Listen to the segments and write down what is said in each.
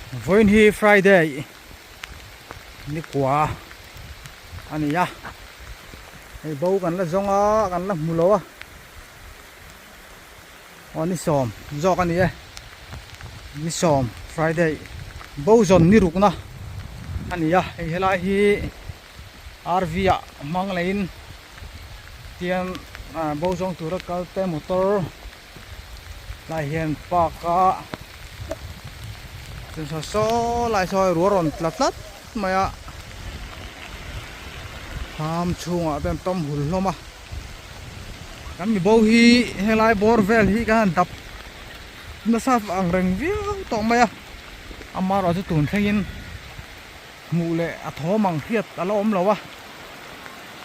Vawiin hi Friday ni kua a ni a, hei bo kan la zawng a kan la hmu lo a, aw ni sawm zawk a ni e, ni sawm Friday bo zawn ni rukna a ni a, hei helai hi RV ah hmang leiin tian bo zawng tura kal te motor. Tlai hian park a chuan saw saw lai saw hei ruah rawn tla tlat mai a kham chhungah te an tawm hul hlawm a kan mibo hi helai bawr vel hi kan han dap nasa ang reng viau tawh mai a amaherawh chu tun thlengin hmuh leh a thawm ang hriat a la awm lo a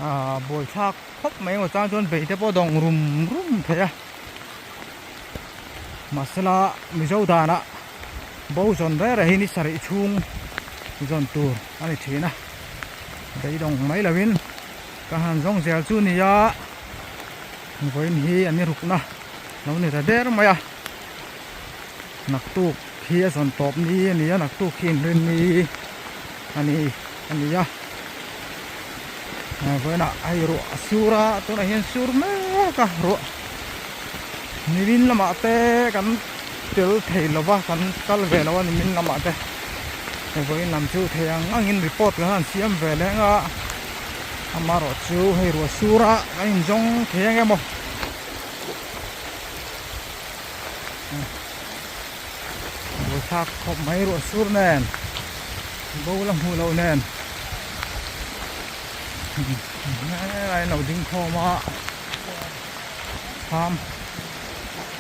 ah buaithlak khawp mai emaw chang chuan bei te pawh dawng rum rum thei a mahsela mizo danah bo zawn reng reng hi ni sarih chhung zawn tur a ni thin a beidawng mai lovin ka han zawng zel chu a ni a vawiin hi an ni rukna lo ni ta der mai a naktuk hi a zawn tawp ni a ni a naktuk hi inrin ni a ni a ni a vawiinah hei ruah a sur a tunah hian sur mek a ruah nimin lamah te kan tel thei lo va kan kal ve lo a nimin lamah te vawiin lam chu thei ang angin report kan han siam ve leng a amaherawh chu hei ruah sur a kan inzawng thei ang emaw. Buaithlak khawp mai ruah sur nen bo la hmuh loh nen helai an lo ding khawm a thlam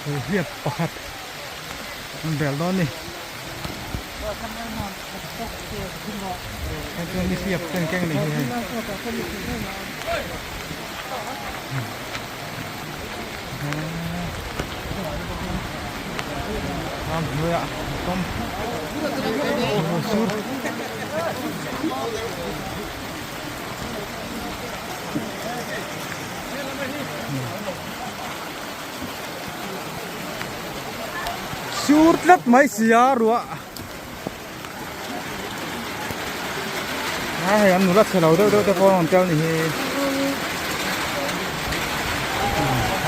hliap pakhat an bel dawn a ni hei chuan nihliap te an keng a nih hi hei. Ram hnuaiah tawm sur sur tlat mai si a ruah a hei an nula chhe lo deuh deuh te pawh an rawn tel ni hi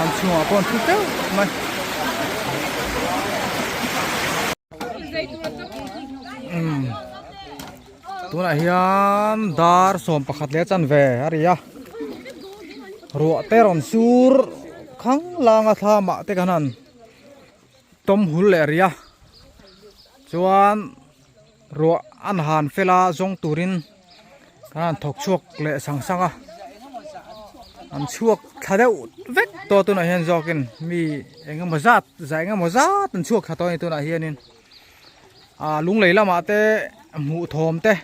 an chhungah pawh an thu teuh mai tunah hian dar 11 leh chanve a ri a ruah te rawn sur khang langa thlamah te kan han tawm hul leh ria chuan ruah an han fel a zawng turin kan han thawk chhuak leh sang sang a an chhuak thla deuh vek tawh tunah hian zawkin mi eng emaw zat zah eng emaw zat an chhuak thla tawh a ni tunah hianin ah lunglei lamah te hmuh thawm te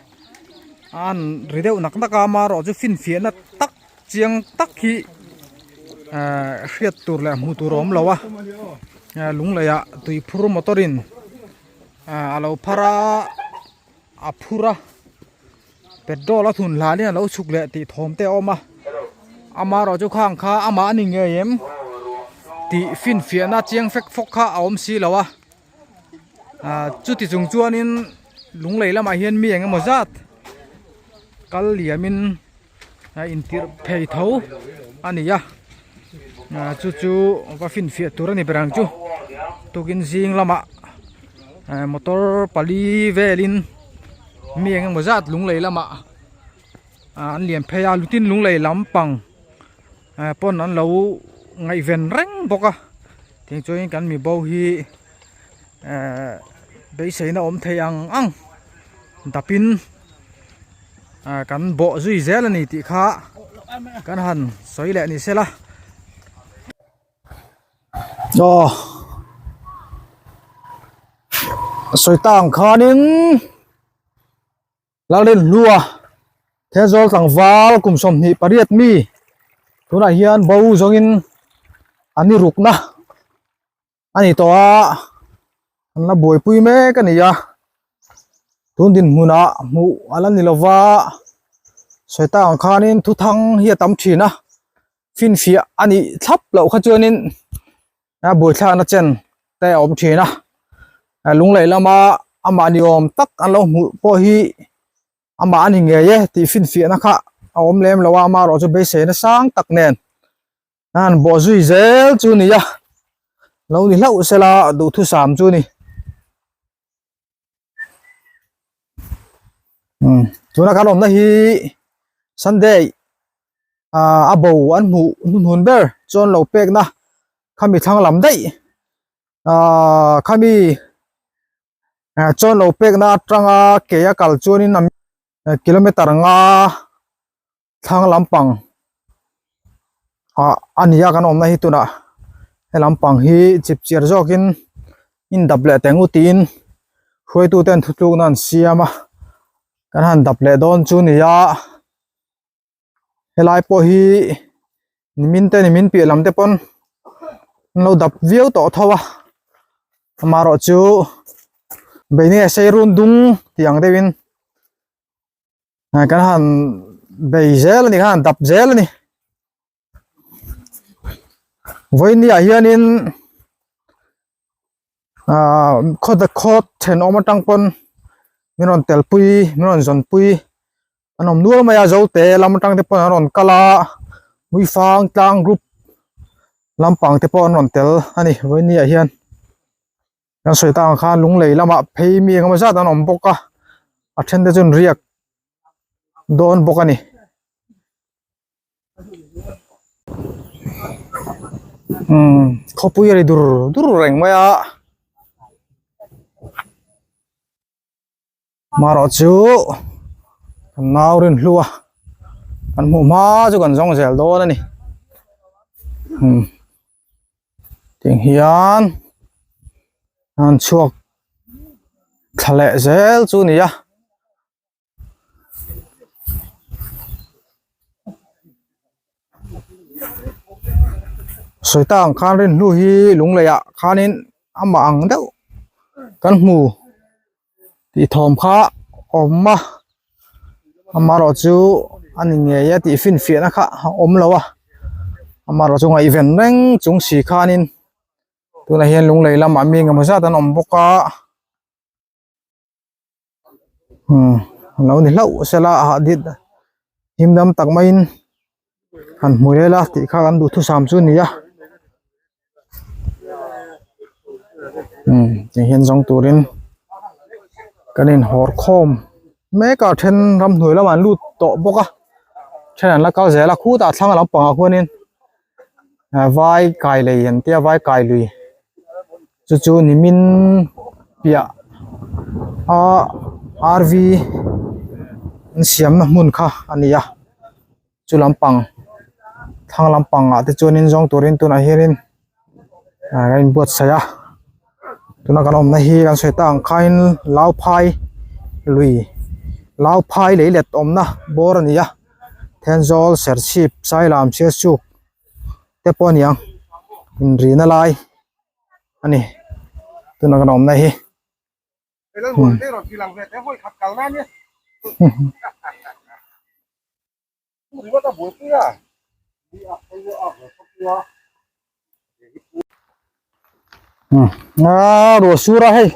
an ri deuh nak nak a amaherawh chu finfiahna tak Chiang tak hi ehh hriat tur leh hmuh tur a awm lo a lungleiah tui phur motor in ehh a lo phar a a phur a petrol a thun hlanin a lo chhuk leh tih thawm te a awm a amaherawh chu khang kha amah a ni ngei em tih finfiahna chiang fek fawk kha a awm si lo a ah chuti chung chuanin lunglei lamah hian mi eng emaw zat kal liamin. a intirh phei tho a ni a ah chu chu va finfiah tur a ni ber ang chu tukin zing lamah eh motor pali velin mi eng emaw zat lunglei lamah ah an lian phei a lutin lunglei lampang eh pawn an lo ngaihven reng bawk a tiang chuan kan mi bo hi eh beiseina awm thei ang ang dapin. ah kan bawh zui zel a ni tih kha kan han sawi leh ni sela aw sawi ta ang khanin Lalrinhlua Thenzawl tlangval kum 28 mi tunah hian bo zawngin an i rukna a ni tawh a an la buaipui mek a ni a tun dinhmunah hmuh a la ni lova sawi tak ang khanin thuthang hi a tam thin a finfiah a nih thlap loh kha chuanin a buaithlakna chen te a awm thin a lunglei lama. Amah ni awm tak an lo hmuh pawh hi amah a ni ngei e tih finfiahna kha a awm lem lo a, amaherawh chu beiseina sang tak nen a han bawh zui zel chu a ni a, lo ni hlauh sela duhthusam chu a ni. Umm tuna kan awmna hi Sunday ah a bo an hmuh hnuhnun ber chuan lo pekna khami thlang lam daih ah khami chuan lo pekna atanga ke a kal chuanin kilometer nga thlang lampang ah a ni a kan awmna hi tunah he lampang hi chip chiar zawkin in dap leh teng u tiin hruaitu ten thutlukna an siam a kan han dap leh dawn chu ni a helai pawh hi nimin te nimin piah lam te pawn an lo dap viau tawh tho a amaherawh chu beini a sei run dung tih ang deuhin. Kan han bei zel a ni kan han dap zel a ni vawiin ah hianin ahh khaw khaw thenawm atang pawn min rawn tel pui min rawn zawn pui an awm nual mai a zote lam atang te pawn an rawn kal a Muifang tlang group lampang te pawh an rawn tel a ni vawiin ah hian. Kan sawi tak ang khan lunglei lamah phei mi engemaw zat an awm bawk a a then te chuan riak dawn bawk a ni. Umm khawpui a ri dur dur reng mai a marawh chu kan nau rin hlu a kan hmuh hma chu kan zawng zel dawn a ni umm. Tiang hian an chhuak thla leh zel chu a ni a. Sawi tak ang khan rin hnu hi lung lei ah khanin amah ang deuh kan hmu tih thawm kha a awm a amaherawh chu a ni ngei a tih finfiahna kha a awm lo a amaherawh chu ngaihven reng chung si khanin tunah hian lunglei lamah mi engemaw zat an awm bawk a umm a lo ni hlauh sela a hah dit him dam tak maiin han hmu rel a tih kha kan duhthusam chu a ni a umm tiang hian zawng turin kan inhawr khawm mek a then ramhnuai lamah an lut tawh bawk a then an la kal zel a khutah thlang lampangah khuanin vai kai lei an tia vai kai lui chu chu nimin piah a rv an siamna hmun kha a ni a chu lampang thlang lampang ah te chuanin zawng turin tunah hianin ah a inbuatsaih a tuna kan awmna hi kan sawi tak ang khain Lauphai lui Lauphai lei let awmna bawr a ni a Thenzawl Serchhip Sailam Sialsuk te pawh a ni ang inrina lai a ni tuna kan awmna hi. A ruah sur a hei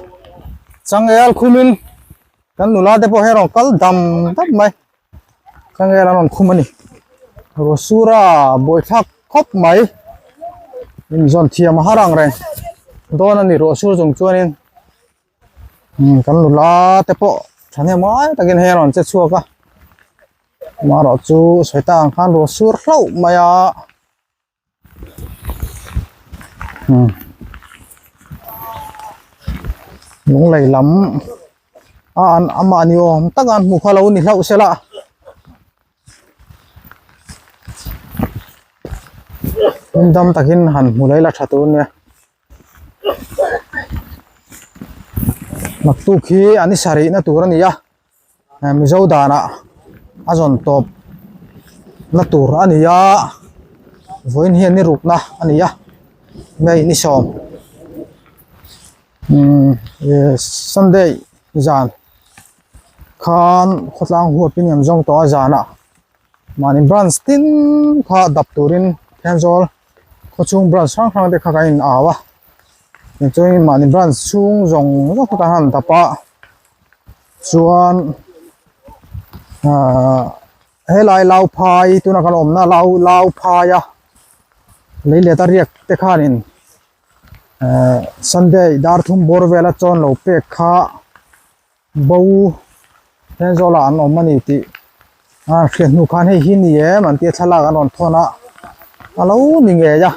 changel khumin kan nula te pawh hei a rawn kal dam dam mai changel an rawn khum a ni ruah sur a buaithlak khawp mai inzawn thiam a har ang reng dawn a ni ruah sur chung chuanin. Umm kan nula te pawh thahnem ngai takin hei a rawn che chhuak a amaherawh chu sawi tak ang khan ruah sur hlauh mai a umm lunglei lam a an amah ni awm tak a an hmuh kha lo ni hlauh sela. Hmun dam takin han hmu leh la tha tur ania. Naktuk hi an i sarihna tur a ni a Mizo danah a zawn tawp na tur a ni a vawiin hian ni rukna a ni a May ni sawm umm Sunday zan khan khawtlang huapin an zawng tawh a zanah mahni branch tin kha dap turin Thenzawl khawchhung branch hrang hrang te kha kan in au a tichuan mahni branch chhung zawng zawng kha kan han dap a. Chuan ahh helai lau phai tuna kan awmna lau lau phaia lei let a riak te khanin ehh sunday dar thum bawr vela chawn lo pek kha bo Thenzawl ah an awm a ni tih a hriat hnu khan hei hi ni em an tia thlalak an rawn thawn a a lo ni ngei a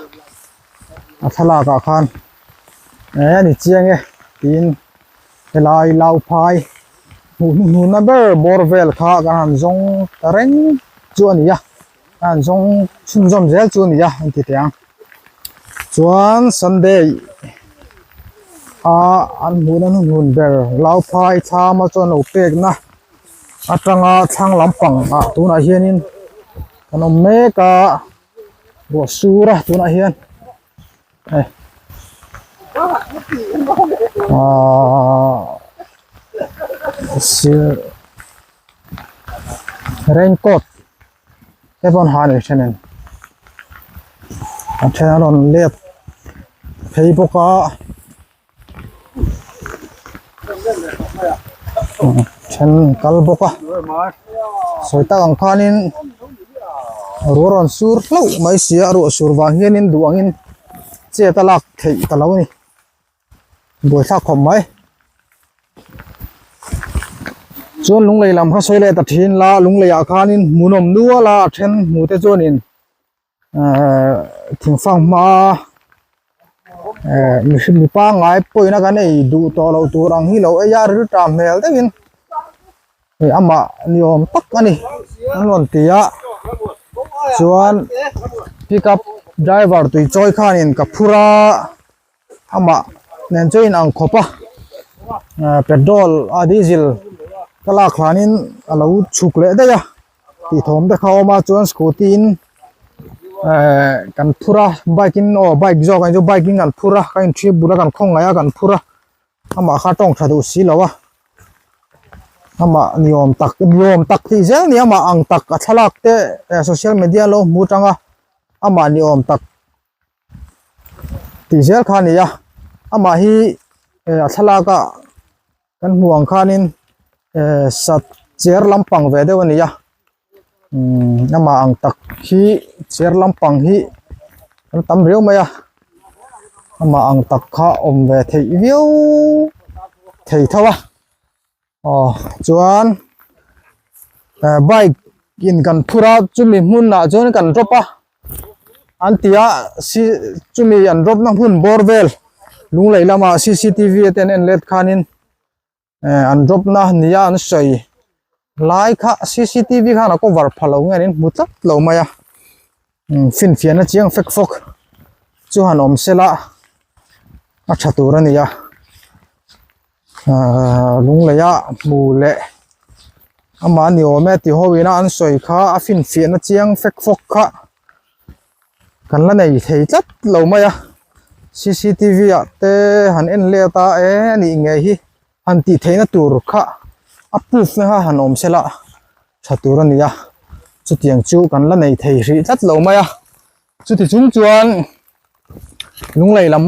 a thlalak ah khan eh a ni chiang e tiin helai lau phai hmuh hnuhnun na ber bawr vel kha kan han zawng ta reng chu a ni a kan han zawng chhunzawm zel chu a ni a an ti teh ang chuan sunday a an hmuhna hnuhnun ber lau phai thlam a chuan lo pek na atanga thlang lampang ah tunah hianin kan awm mek a ruah sur a tunah hian hei ahh sir raincoat te pawh an ha a ni thenin a then a rawn let phei bawk a then kal bawk a sawi tak ang khanin ruah rawn sur hlauh mai si a ruah sur vang hianin duh angin chet a lak theih ta lo a ni buaithlak khawp mai chuan lunglei lam kha sawi leh ta thin la lunglei ah khanin hmuhnawm nual a a then hmu te chuanin ehh thingfang hma ehh mihring mi pangngai pawhin a kan ei duh tawh loh tur ang hi lo ei a rilṭam hmel deuhin hei amah ni awm tak a ni an rawn ti a chuan pickup driver tui chawi khanin ka phur a amah nen chu a inang khawp a ahh petrol a diesel ka lak hlanin a lo chhuk leh daih a tih thawm te kha a awm a chuan scooty in ehh kan phur a bike in aw bike zawk ang chu bike in kan phur a ka in ṭhi bul a kan khawngaih a kan phur a amah kha tawng tha duh si lo a amah ni awm tak ni awm tak tih zel ni amah ang tak a thlalak te social media lo hmu tang a amah ni awm tak. Tih zel kha a ni a amah hi eh a thlalak ah kan hmuh ang khanin eh sat chair lampang ve deuh a ni a umm amah ang tak hi chair lampang hi an tam riau mai a amah ang tak kha awm ve theih viau thei tho a. Aw chuan eh bike in kan phur a chumi hmunah chuan kan drop a an ti a si chumi an drop na hmun bawr vel lunglei lamah c c t v te an en let khanin eh an drop na nia an sawi lai kha c c t v khan a cover pha lo nge an inhmu tlat lo mai a finfiahna chiang fek fawk chu han awm sela a tha tur a ni a. Ahh lunglei a hmu leh amah ni awm e ti ho ina an sawi kha a finfiahna chiang fek fawk kha kan la nei thei tlat lo mai a c c t v ah te han en let a e a nih ngei hi han tih theihna tur kha a proof na kha han awm sela tha tur a ni a chutiang chu kan la nei thei hrih tlat lo mai a. Chuti chung chuan lunglei lam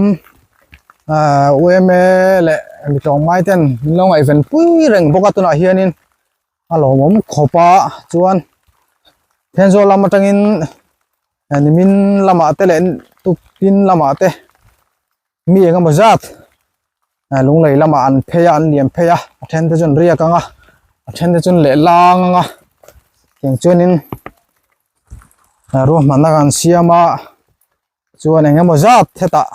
ahh U_M_A leh mi tlawmngai ten min lo ngaihven pui reng bawk a tunah hianin a lawmawm khawp a chuan Thenzawl lam atangin nimin lamah te leh tukin lamah te mi eng emaw zat lunglei lamah an phei a an liam phei a a then te chu an riak ang a a then te chu an leh lang ang a tiang chuanin ruahmanna kan siam a chuan eng emaw zat hetah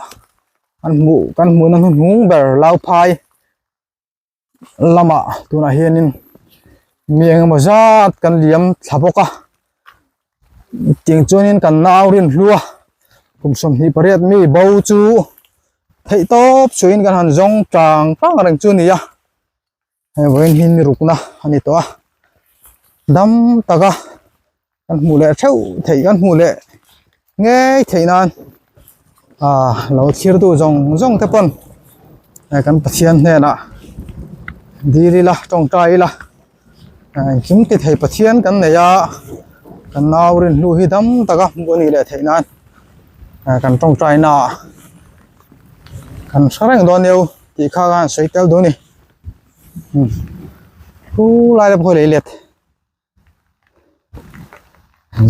an hmuh kan hmuhna hnuhnung ber lau phai lamah tunah hianin mi eng emaw zat kan liam thla bawk a tiang chuanin kan nau rinhlua kum 28 mi bo chu theih tawp suiin kan han zawng tang tang reng chu a ni a hei vawiin hi ni rukna a ni tawh a dam taka kan hmuh leh theuh theih kan hmuh leh ngei theih nan ah lo thlir tu zawng zawng te pawn eh kan Pathian hnenah dil ila tawngtai ila engkim ti thei Pathian kan nei a kan nau rinhlu hi dam taka hmuh a nih leh theih nan eh kan tawngtai na ah kan hre reng dawn nia tih kha khan sawi tel duh a ni. Khulai te pawh hi lei let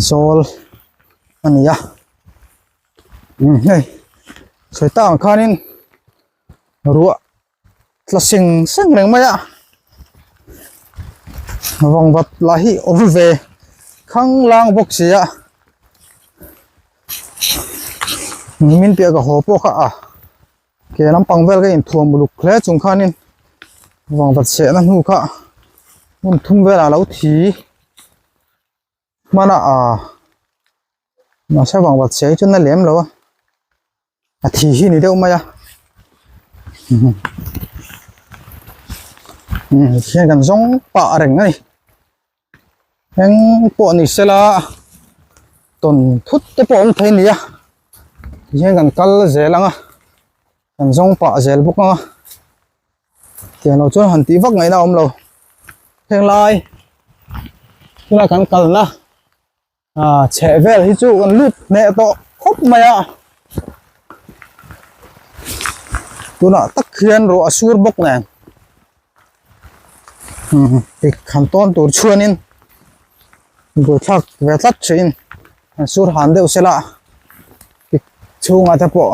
zawl a ni a umm hei sawi tak ang khanin ruah tla seng seng reng mai a vangvat lah hi awm ve khang lang bawk si a nimin piah ka haw pawh kha a. Ke lampang vel ka inthuam uluk hle chung khanin vangvat sehna hnu kha hmun thum velah a lo thi hman a ah mahse vangvat seh hi chuan a lem lo a a thi hi ni deuh mai a hian kan zawng pah reng a ni. Eng pawh ni sela tawn thut te pawh a awm thei a ni a tihian kan kal zel ang a kan zawng pah zel bawk ang a tiang lo chuan han tih vak ngaihna a awm lo heng lai tuna kan kalna ah chheh vel hi chu kan lut hneh tawh khawp mai a tunah tak hian ruah a sur bawk nen. Dik han tawn tur chuanin buaithlak ve tlat thin an sur han deuh sela dik chhungah te pawh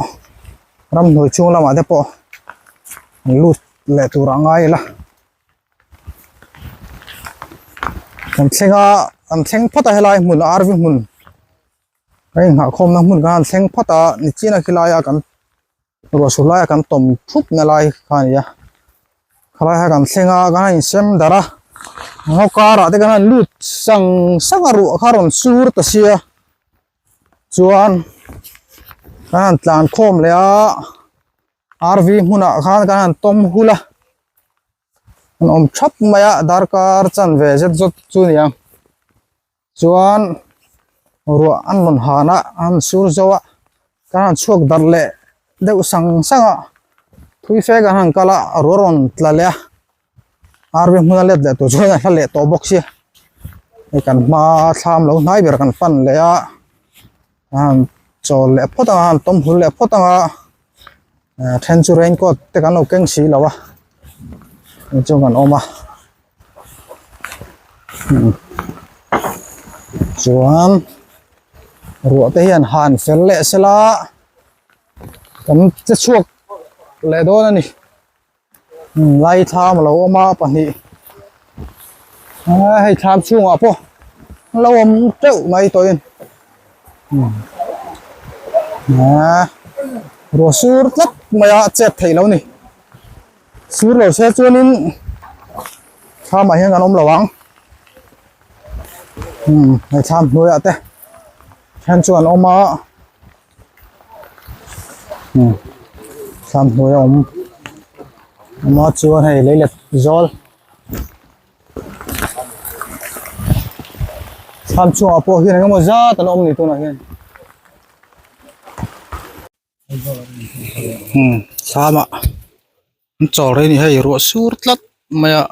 ramhnuai chhung lamah te pawh an lut leh tur a ngai ila kan thleng a an thleng phawt a helai hmun RV hmun a inghah khawmna hmun khan an thleng phawt a nichina khilai a kan Ruah sur laia kan tawm thup na lai kha a ni a khalai kha kan thleng a kan han insem darh a ngaw karah te kan han lut sang sang a ruah kha a rawn sur ta sia chuan kan han tlan khawm leh a RV hmunah khan kan han tawm hul a an awm thap mai a darkar chanve zet zawt chu a ni ang. Chuan ruah an rawn han a an sur zo a kan han chhuak darh leh deuh sang sang a thui fe kan han kal a ruah rawn tla leh a RV hmuna let leh tur chuan a hla leh tawh bawk sia hei kan hma thlam lo hnai ber kan pan leh a a han chawl leh phawt ang a han tawm hul leh phawt ang a then chu rain coat te kan lo keng si lo a chu kan awm a. Chuan ruah te hian han fel leh sela kan che chhuak leh dawn a ni lai thlam a lo awm a pahnih hei thlam chhungah pawh an lo awm teuh mai tawhin ruah sur tlat mai a chet theih loh a ni. Sur lo se chuanin thlamah hian kan awm lo ang umm hei thlam hnuaiah te then chu an awm a umm thlam hnuai a awm awm a chuan hei lei let zawl thlam chungah pawh hian engemaw zat an awm a ni tunah hian. Thlamah an chawl rei a ni hei ruah sur tlat mai a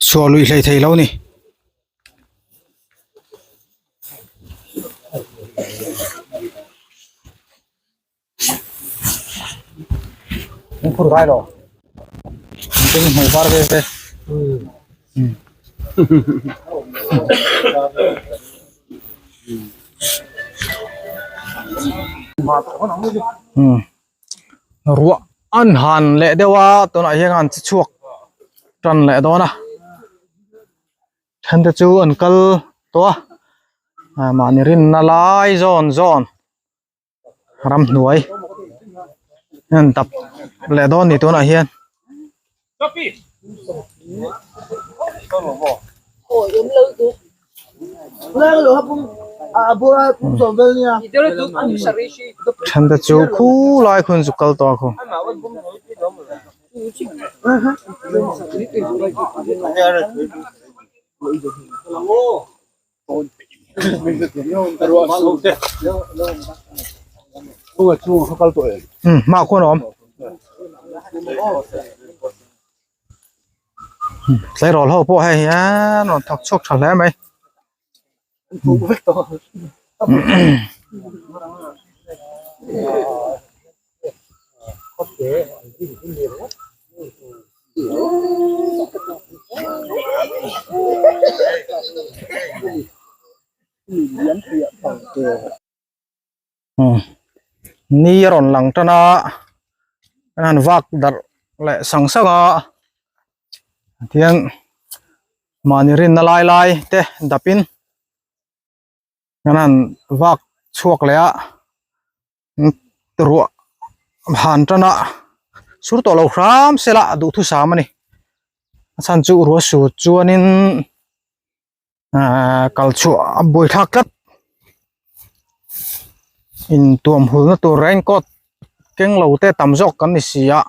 chhuah luih hlei thei lo a ni. Ruah an han leh deuh a tunah hian an che chhuak tan leh dawn a then te chu an kal tawh a mahni rinna lai zawn zawn. Ramhnuai an tap leh dawn ni tunah hian. Then te chu khulai khun chu kal tawh a khu. Umm hmaah khuan a awm tleirawl ho pawh hei hian rawn thawk chhuak tha hle mai. Ni a rawn lang tan a kan han vak darh leh sang sang a tihian mahni rinna lai lai te dap in kan han vak chhuak leh a ruah han tan a sur tawh lo hram se la a duhthusam a ni a chhan chu ruah sur chuanin ahh kal chhuah a buai thlak tlat intuam hulna tur raincoat keng lo te tam zawk kan ni si a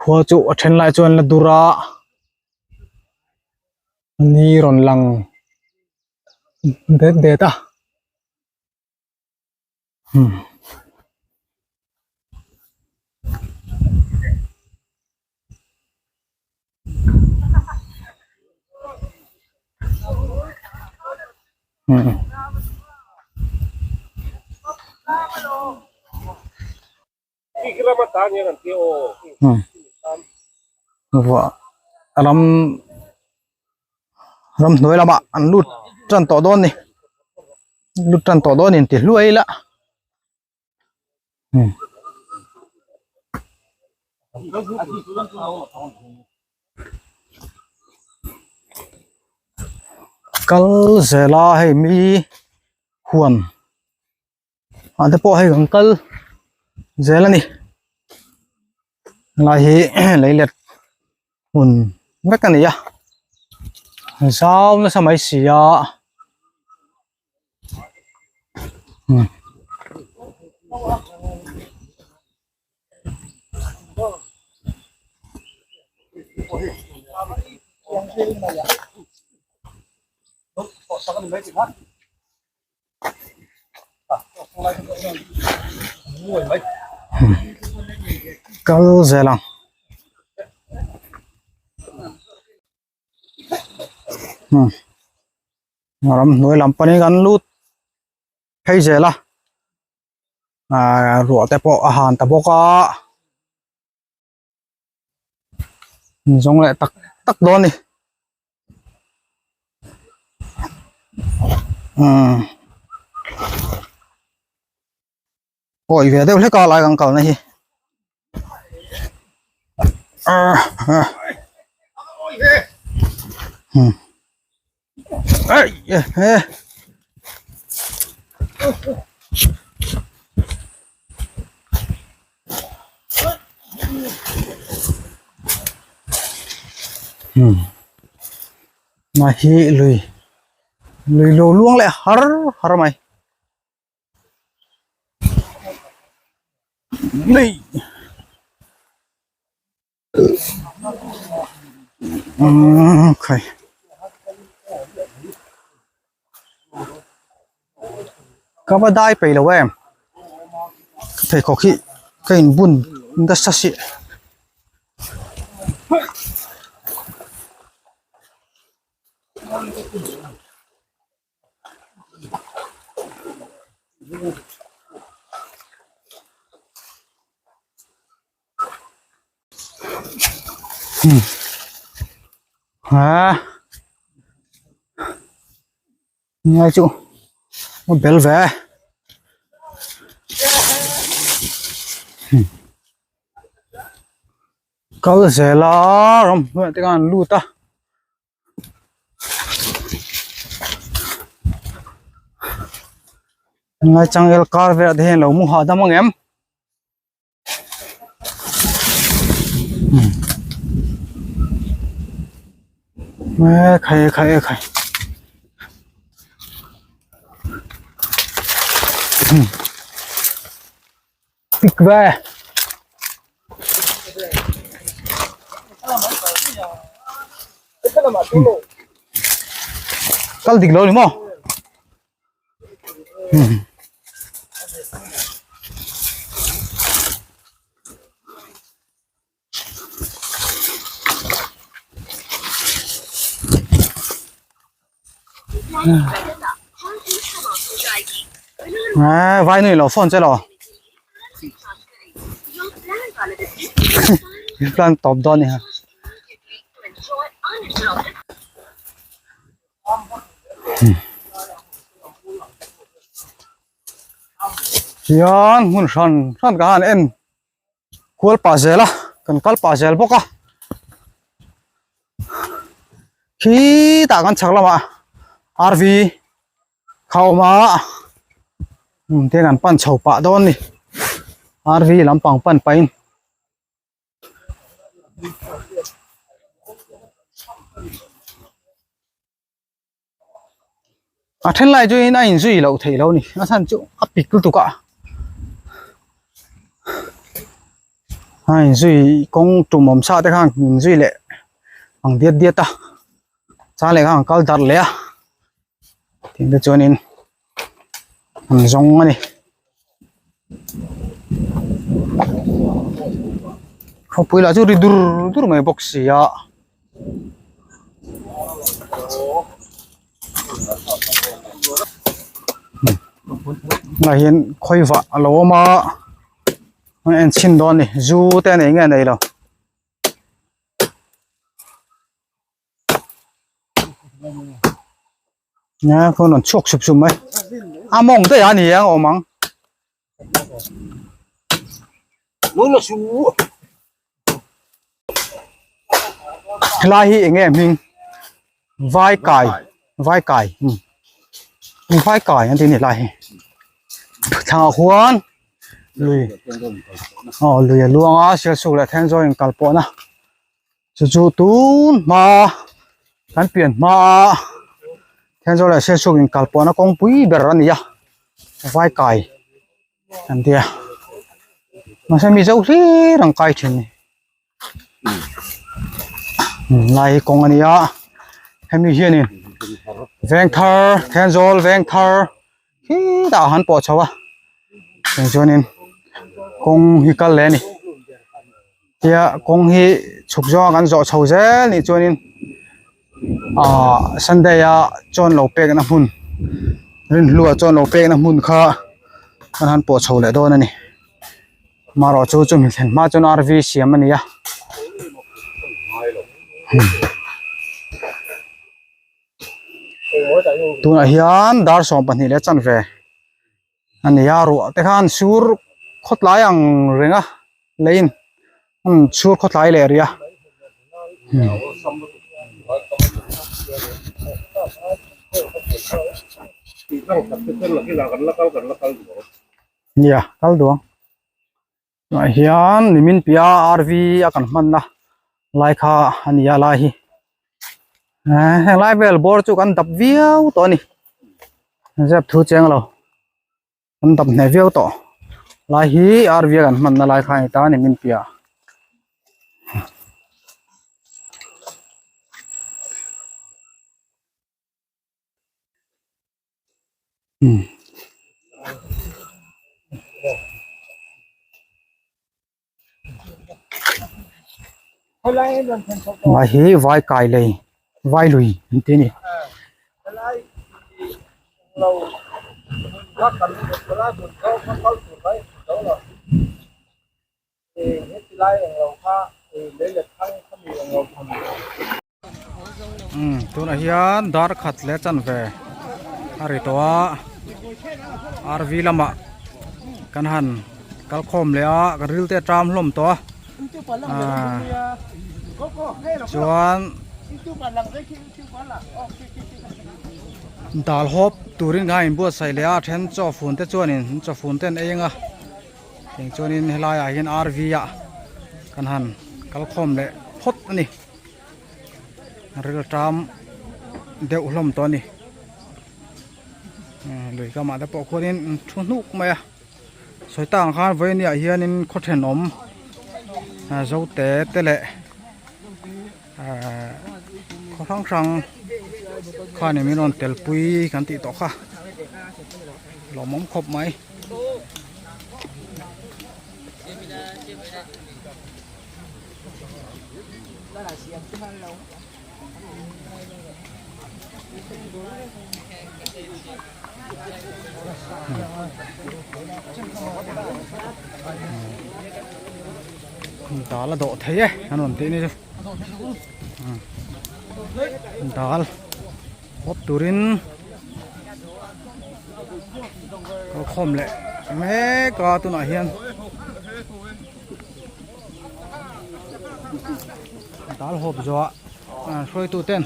khua chu a then lai chuan la dur a ni rawn lang det det a. Ram ramhnuai lamah an lut tan tawh dawn a ni lut tan tawh dawn in ti hluai ila kal zel a hei mi huan. Ah te pawh hei kan kal zel a ni helai hi leilet hmun vek a ni a zau nasa mai si a umm. Kal zel ang ramhnuai lam panin kan lut phei zel a ahh ruah te pawh a han ta bawk a zawng leh tak tak dawn a ni umm pawi ve deuh hlek a lai kan kalna hi umm eh. Mà hi lui lui lo luang leh har har mai lui umm khai ka va dai peih lo em ka pheikhawk hi ka in bun nasa si Ha ngai chu a bel ve kal zel a ramhnuai te khan an lut a. Ngai changel kar velah te hian lo mu hahdam ang em. E khai e khai e khai pik ve kal dik lo ni maw À, vai này lo phone che lo. Plan top dawn ni ha. Hian hmun hran hran ka han en kual pah zel a kan kal pah zel bawk a khitah kan chhak lamah RV kha a awm a hmun te kan pan chho pah dawn a ni RV lampang pan pahin. A then lai chu in a inzui loh theih loh a ni a chhan chu a pik lutuk a a inzui kawng tum awm sa te khan inzui leh ang diat diat a chang leh khan kal darh leh a tin te chuanin an zawng a ni khawpui lah chu ri dur dur mai bawk si a. Tunah hian khawivah a lo awm a an en chhin dawn a ni zu te a nei nge nei lo. Nia khawn rawn chhuak sup sup mai a mawng daih a ni ang a awm ang. Helai hi eng nge hming vai kai vai kai umm vai kai an tih a ni helai hi thlangah khuan lui aw lui a luang a sialsuk leh thenzawl inkal pawhna chu chu tun hma kan pian hma a Thenzawl leh Sialsuk inkal pawhna kawngpui ber a ni a vai kai an tia mahse mizo hlir an kai thin a ni lai hi kawng a ni a hemi hianin Vengthar Thenzawl Vengthar khitah han pawh chho a tiang chuanin kawng hi kal leh a ni tia kawng hi chhuk zawnga kan zawh chho zel nih chuanin ahh sunday a chawn lo pekna hmun rinhlua chawn lo pekna hmun kha an han pawh chho leh dawn a ni marawh chu chumi thlen hma chuan r v siam a ni a. Tunah hian dar 12 leh chanve a ni a ruah te khan sur khawtlai ang reng a leiin sur khawtlai leh rih a. Nia kal duh ang. Tunah hian nimin piah RV a kan hmanna lai kha a ni a lai hi eh heng lai vel bawr chu kan dap viau tawh a ni zep thu cheng lo kan dap hneh viau tawh lai hi RV a kan hmanna lai kha a ni ta nimin piah. Vai hi vai kai lei vai lui an ti a ni. Umm tunah hian dar khat leh chanve a ri tawh a RV lamah kan han kal khawm leh a kan ril te a ṭam hlawm tawh a aaa chuan dal hawp turin kan han inbuatsaih leh a a then chaw fun te chuanin chaw fun te an ei ang a. Tiang chuanin helaiah hian RV ah kan han kal khawm leh phawt a ni ril ṭam deuh hlawm tawh a ni lui kamah te pawh khuanin thu hnuk mai a sawi tak ang khan vawinia hianin khaw thenawm zote te leh ehh khaw hrang hrang khanin min rawn telpui kan tih tawh kha lawmawm khawp mai. Dal a dawh thei e an rawn tih ni chu dal hawp turin kal khawm leh. mek a tunah hian dal hawp zawh ah hruaitu ten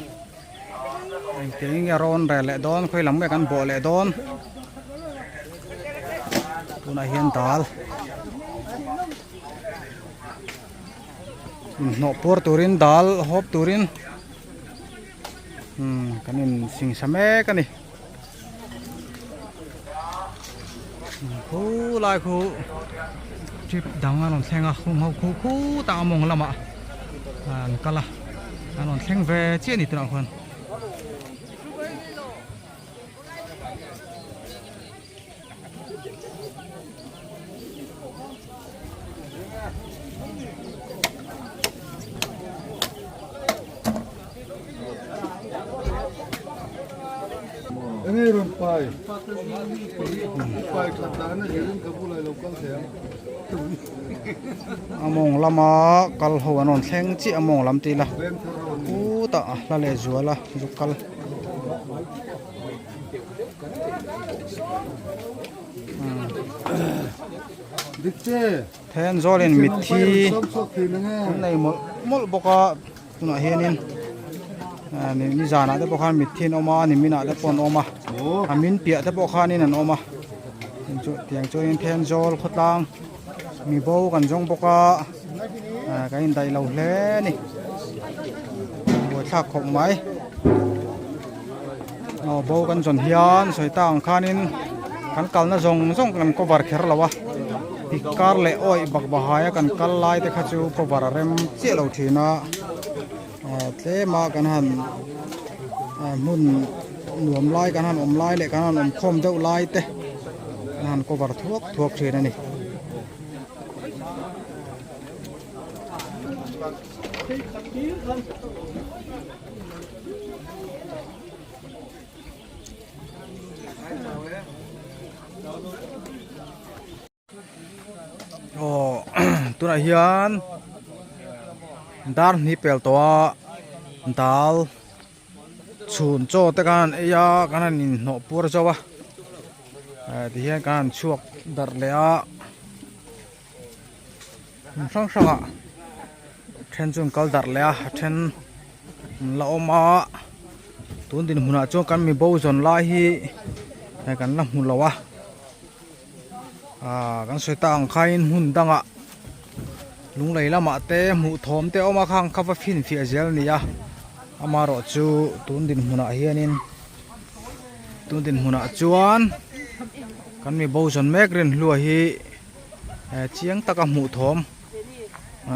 engtin nge rawn rel leh dawn khawi lam nge kan bawh leh dawn tunah hian dal inhnawh puar turin dal hawp turin umm kan in singsa mek a ni khu lai khu trip dang a rawn thleng a khum ho khu khutah a mawng lamah an kal a an rawn thleng ve chiah a ni tunah khuan. Enge rawn pai pai that dan a hian ka bulai lo kal thei ang. A mawng lama kal ho an rawn thleng chiah a mawng lam tih ila khutah a hla leh zual a zuk kal. Thenzawl in mitthi an nei mawlh mawlh bawk a tunah hianin nizanah te pawh khan mitthi an awm a niminah te pawh an awm a a min piah te pawh khanin an awm a tiang chuanin Thenzawl khawtlang mi bo kan zawng bawk a kan indaih lo hle a ni buaithlak khawp mai. Aw bo kan zawn hian sawi ta ang khanin kan kalna zawng zawng kan cover kher lo a tik kar leh awih bak bahaia kan kal lai te kha chu cover a rem chiah lo thin a tlem a kan han hmun nuam lai kan han awm lai leh kan han awm khawm deuh lai te kan han cover thuak thuak thin a ni. Aw tunah hian dar hnih pel tawh a dal chhun chaw te khan an ei a kan han inhnawh puar zauh a eh tihian kan han chhuak darh leh a. Hmun hrang hrangah then chu an kal darh leh a a then an la awm a tun dinhmunah chuan kan mi bo zawn lai hi hei kan la hmu lo a ah kan sawi tak ang khain hmun dangah lunglei lamah te hmuh thawm te a awm a khang kha va finfiah zel a ni a amaherawh chu tun dinhmunah hianin tun dinhmunah chuan kan mi bo zawn mek rinhlua hi. Chiang taka hmuh thawm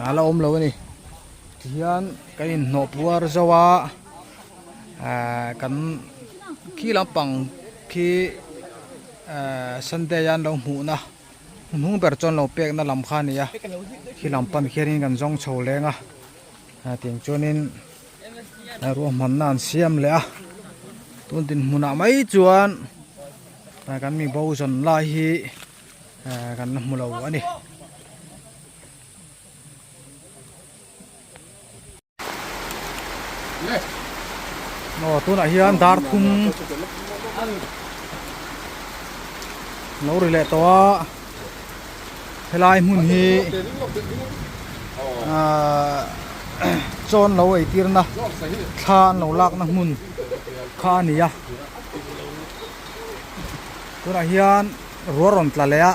a la awm lo a ni tihian kan inhnawh puar zo a kan khi lampang khi sunday a an lo hmuhna hnung ber chuan lo pekna lam kha a ni a khi lam pan khianin kan zawng chho leng a tiang chuanin ruahmanna an siam leh a tun dinhmunah mai chuan kan mi bo zawn lai hi. Kan la hmu lo a ni. Aw tunah hian dar thum lo ri leh tawh a helai hmun hi ahh chawn lo ei tirna thla an lo lakna hmun kha a ni a tunah hian. Ruah rawn tla leh a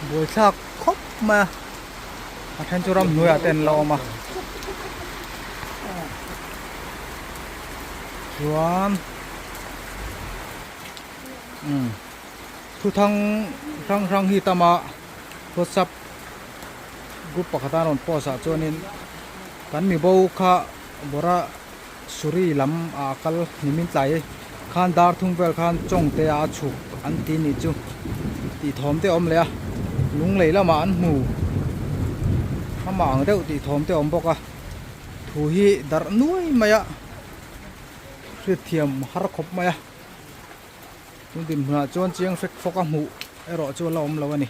buaithlak khawp mai a a then chu ramhnuaiah te an la awm a chuan umm thuthang hrang hrang hi tam a whatsapp group pakhata an rawn post ah chuanin kan mi bo kha bawra Suri lam ah a kal nimin tlai khan dar thum vel khan chawng te a chhuk an ti nih chu tih thawm te a awm leh a lunglei lamah an hmu amah ang deuh tih thawm te a awm bawk a thu hi darh nuai mai a hriatthiam har khawp mai a tun dinhmunah chuan chiang fek fawk a hmuh erawh chu a la awm lo a ni.